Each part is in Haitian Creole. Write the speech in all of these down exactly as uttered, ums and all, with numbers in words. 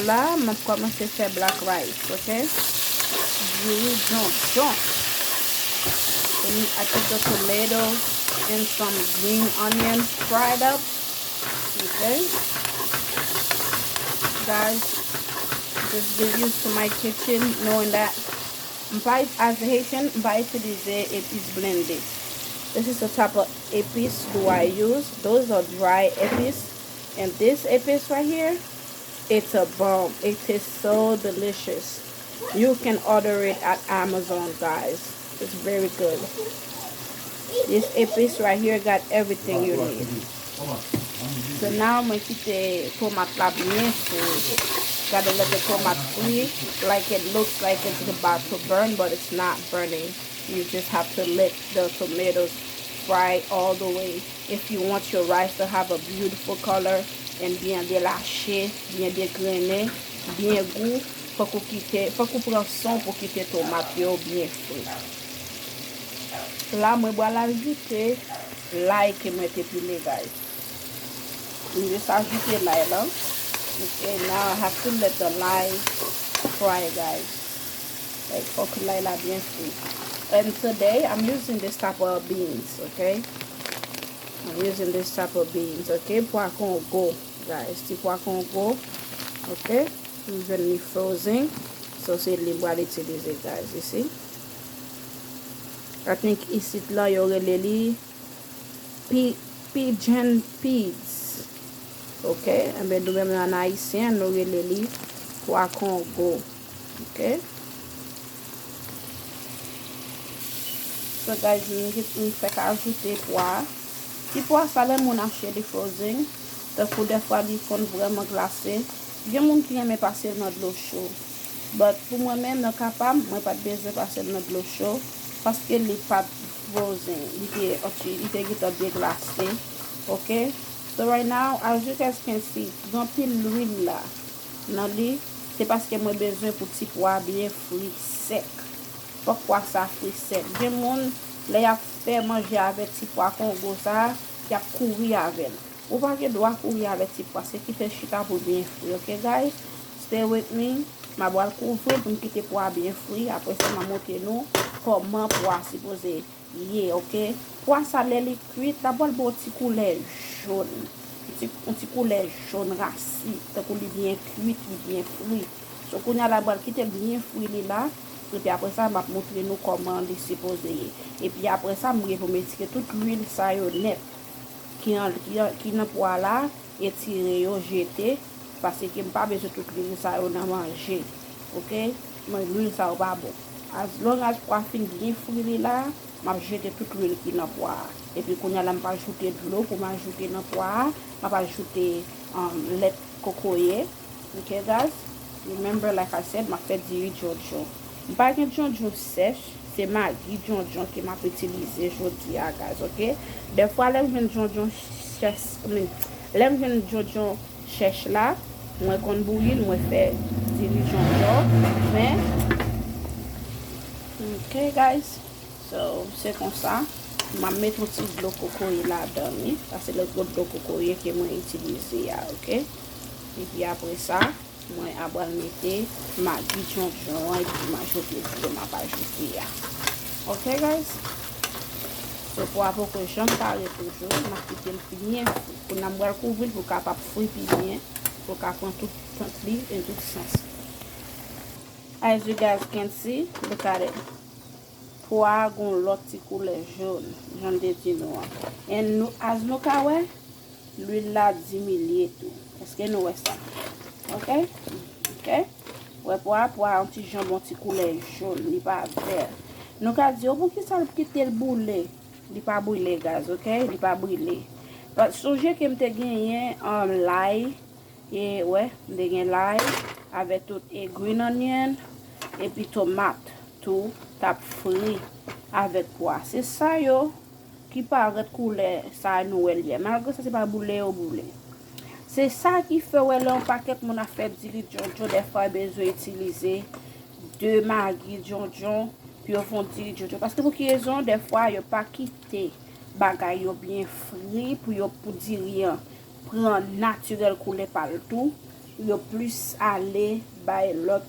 La, m ap kòmanse fè black rice, ok? Diri djondjon. Let me add the tomato and some green onions fried up. Okay? Guys, just get used to my kitchen, knowing that m pa, as a Haitian, m pa itilize epis blende. This is the type of epis do I use. Those are dry epis. And this epis right here, it's a bomb. It tastes so delicious. You can order it at Amazon, guys. It's very good. This epis right here got everything you need. So now mwen kite tomat la byen fri. Gade lè ke tomat fri, like it looks like it's about to burn, but it's not burning. You just have to let the tomatoes fry all the way. If you want your rice to have a beautiful color and byen delache, byen degrennen, byen gou, fòk ou kite, fòk ou pran san pou kite tomat yo byen fri. La mwen pral ajoute lay ke mwen te pile, guys. Mwen just ajoute lay la. Okay, now I have to let the lay fry, guys. Like, fòk lay la byen fri. And today, I'm using this type of beans, okay? I'm using this type of beans, okay? Pwa Kongo, guys. Ti pwa Kongo, okay? M jwenn li frozen. So, se li m pral itilize, guys, you see? I think isit la, yo rele li pi-, pigeon peas. Ok? Enben, nou menm an ayisyen, nou rele li pwa Kongo. Ok? So, guys, m, m fèk ajoute pwa. Ti pwa sa, lè moun achte li frozen, tankou dèfwa li konn vrèman glase. Gen moun ki renmen pase l nan dlo cho. But pou mwen menm, nan ka pa m, mwen pa t bezwen pase l nan dlo cho, paske li pa t frozen. Li te, li te gentan deglase. Ok? So right now, as you guys can see, gen anpil lwil la nan li. Se paske mwen bezwen pou ti pwa byen fri, sèk. Fòk pwa sa fri sèk. Gen moun, lè y ap fè manje avèk ti pwa Kongo sa, y ap kouri avè l. Ou pa gen dwa kouri avèk ti pwa, se kite l chita pou l byen fri, ok, guys? Stay with me. M a pral kouvri l pou m kite pwa byen fri. Apre sa, m a montre nou kòman pwa sipoze ye, ok? Pwa sa, lè li kwit, l ap pral ba w ti koulè jòn. Ti, yon ti koulè jòn rasi, tankou li byen kwit, li byen fri. So, kounye a la, m pral kite l byen fri li la. Epi apre sa, m ap montre nou kòman li sipoze ye. Epi apre sa, m gen pou m etire tout lwil sa yo nèt ki an, ki an, ki nan pwa la, etire yo, jete, paske m pa bezwen tout lwil sa yo nan manje. Ok? Mwen, lwil sa yo pa bon. As long as pwa fin byen fri li la, m ap jete tout lwil ki nan pwa a. Epi kounye a la, m pral ajoute dlo pou m ajoute nan pwa a. M ap ajoute, um, lèt kokoye. Ok, guys? Remember, like I said, m ap fè diri djondjon. M pa gen djondjon sèch, se magi djondjon ke m ap itilize jodi a, guys, ok? Dèfwa, lè m jwenn djondjon chèch, I mean, lè m jwenn djondjon chèch la, mwen konn bouyi l, mwen fè diri djondjon, men, ok, guys? So, se konsa, m ap mete yon ti dlo kokoye ladan li, sa se lòt dlo kokoye ke mwen itilize a, ok? Epi apre sa, mwen a pral mete magi djondjon an, epi m ajoute dlo m ap ajoute a. Ok, guys? So, pwa poko janm pare toujou, m ap kite l byen fri. Kounye a m pral kouvri l pou l kapab fri pi byen, pou l ka pran tout tan li and tout sans li. As you guys can see, look at it. Pwa a gon lòt ti koulè jòn, jan m te di nou an. And nou, as nou ka wè, lwil la dimilye tou. Èske nou wè sa? Ok? Ok? Wè pwa a, pwa a yon ti jan bon ti koulè jòn, li pa vè. Nou ka di, "O, poukisa l kite l boule?" Li pa brile, guys, ok? Li pa brile. But sonje ke m te genyen, um, lay, e, wè, m te gen lay, avèk tout, e, green onion, epi tomat tou t ap fri avèk pwa. Se sa yo ki parèt koulè sa nou wè l ye. Malgre sa, se pa boule yo boule. Se sa ki fè, wè, lè yon pakèt moun ap fè diri djondjon, dèfwa yo bezwen itilize de magi djondjon pou yo fè yon diri djondjon. Paske pou ki rezon, dèfwa, yo pa kite bagay yo byen fri pou yo, pou diri an pran natirèl koulè pa l tou. yo plis ale bay lòt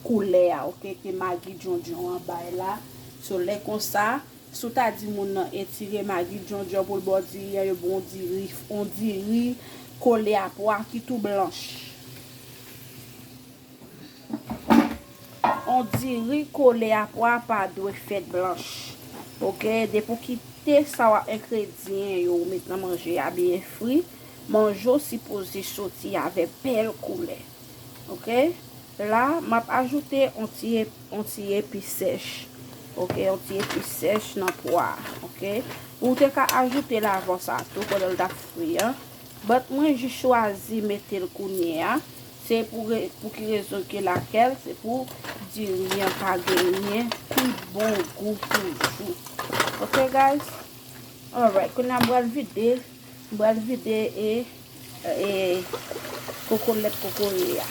koulè a, oke, ke magi djondjon an bay la. So, lè konsa, si w ta di moun nan etire magi djondjon pou l ba w diri an, yo ba w diri, on diri kole a pwa ki tou blanch. On diri kole a pwa pa dwe fèt blanch. Oke, depi w kite sa w ap engredyan yo ou met nan manje a byen fri, manje w sipoze soti avèk bèl koulè. Oke? La, m ap ajoute on ti, on ti epi sèch. Oke, on ti epi sèch nan pwa a. Oke? Ou te ka ajoute l avan sa tou, pandan l t ap fri an. But mwen jis chwazi mete l kounye a. Se pou re-, pou ki rezon ke lakèl, se pou diri an ka genyen pi bon gou toujou. Oke, guys? Alright, kounye a m pral vide, m pral vide e, e koko lèt kokoye a.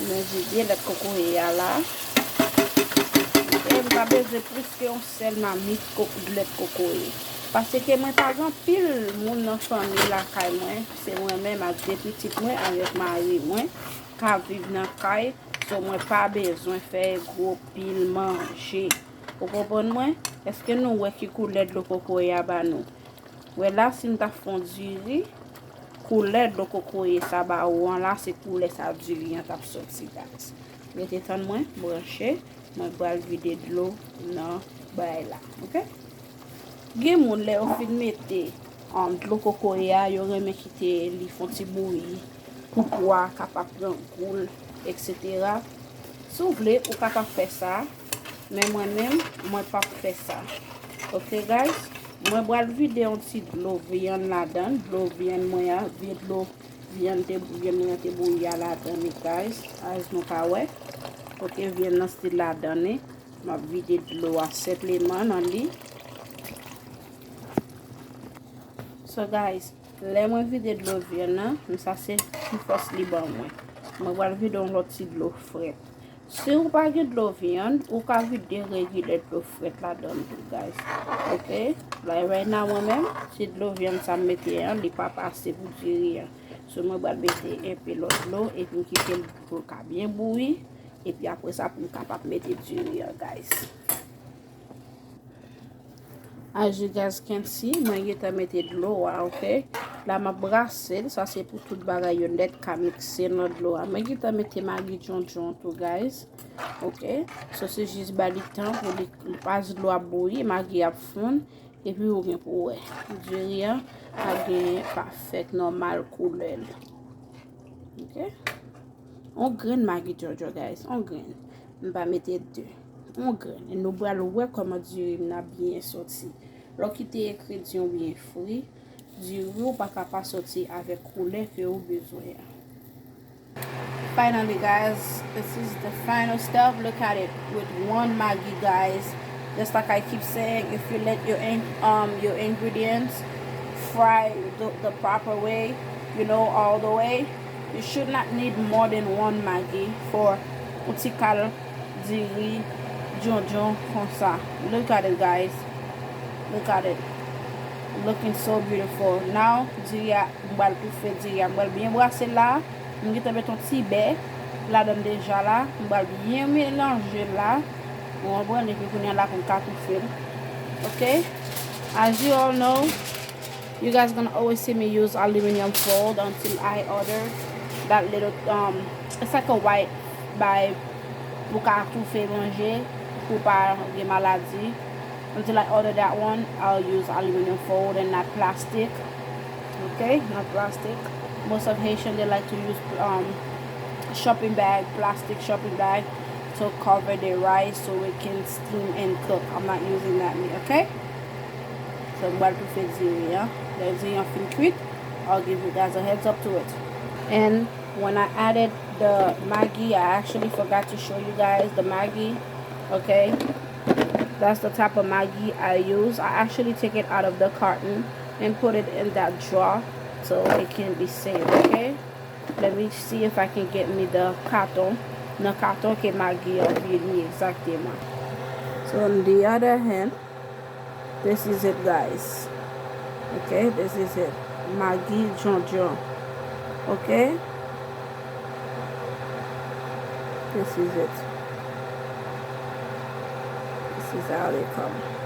Mwen vide lèt kokoye a la. E m pa bezwen plis ke yon sèl mamit ko-, lèt kokoye. Paske mwen pa gen anpil moun nan fanmi lakay mwen. Se mwen menm ak de pitit mwen avèk mari mwen k ap viv nan kay. So mwen pa bezwen fè gwo pil manje. Ou konprann mwen? Èske nou wè ki koulè dlo kokoye a ba nou? Wè la, si m ta fè yon diri, koulè dlo kokoye sa ba ou an la, se koulè sa diri an t ap soti, guys. Rete tann mwen, branche, mwen pral vide dlo nan bay la, oke? Gen moun, lè yo fin mete, um, dlo kokoye a, yo renmen kite li fè yon ti bouyi pou pwa a kapab pran gou l, etsetera. Si w vle, ou kapab fè sa, men mwen menm, mwen p ap fè sa. Oke, guys? Mwen pral vide yon ti dlo vyann ladan l. Dlo vyann mwen an, vye dlo vyann te, vyann mwen an te bouyi a ladan li, guys. As nou ka wè. Oke, vyann nan still ladan li. M ap vide dlo a senpleman nan li. So, guys, lè mwen vide dlo vyann nan, sa se ti fòs li ban mwen. Mwen pral vide yon lòt ti dlo frèt. Si w pa gen dlo vyann, ou ka vide regilè dlo frèt ladan l tou, guys. Oke? Like right now, mwen menm, se dlo vyann sa m mete an, li p ap ase pou diri an. So, mwen pral mete enpe lòt dlo, epi m kite l pou l ka byen bouyi, epi apre sa, pou m kapab mete diri an, guys. As you guys can see, mwen gentan mete dlo a, oke? La, m ap brase l. Sa se pou tout bagay yo nèt ka mikse nan dlo a. Mwen gentan mete magi djondjon tou, guys. Oke? So, se jis ba li tan pou li, pas dlo ap bouyi, magi ap fonn, epi ou gen pou wè. Diri an pa gen, pa fèk nòmal koulè l. Oke? On grenn magi djondjon, guys. On grenn. M pa mete de. On grenn. E nou pral wè kòman diri m nan byen soti. Lè w kite engredyan w byen fri, diri w pa ka pa soti avèk koulè ke ou bezwen an. Finally, guys, this is the final step. Look at it with one Maggi, guys. Just like I keep saying, if you let your in, um your ingredients fry the, the proper way, you know, all the way, you should not need more than one Maggi for yon ti kal diri djondjon konsa. Look at it, guys. Look at it. Looking so beautiful. Now, diri a, m pral toufe diri a. M pral byen brase l la. M gentan met yon ti bè ladan l deja la. M pral byen melanje l la. Ou konprann? Epi kounye a la pou m ka toufe l. Ok? As you all know, you guys gonna always see me use aluminum foil until I order that little, um, it's like a wipe by pou ka toufe manje, pou pa gen maladi. Until I order that one, I'll use aluminum foil and not plastic. Okay, not plastic. Most of Haitian, they like to use, um, shopping bag, plastic shopping bag to cover the rice so it can steam and cook. I'm not using that meat, okay? So, m pral toufe diri an. Lè diri an fin kwit, I'll give you guys a heads up to it. And when I added the Maggi, I actually forgot to show you guys the Maggi. Okay, that's the type of Maggi I use. I actually take it out of the carton and put it in that drawer so it can be saved. Okay, let me see if I can get me the carton. Nan katon ke Maggi an vini egzakteman. So on the other hand, this is it, guys. Okay, this is it. Maggi djondjon. Okay? This is it. This is how they come.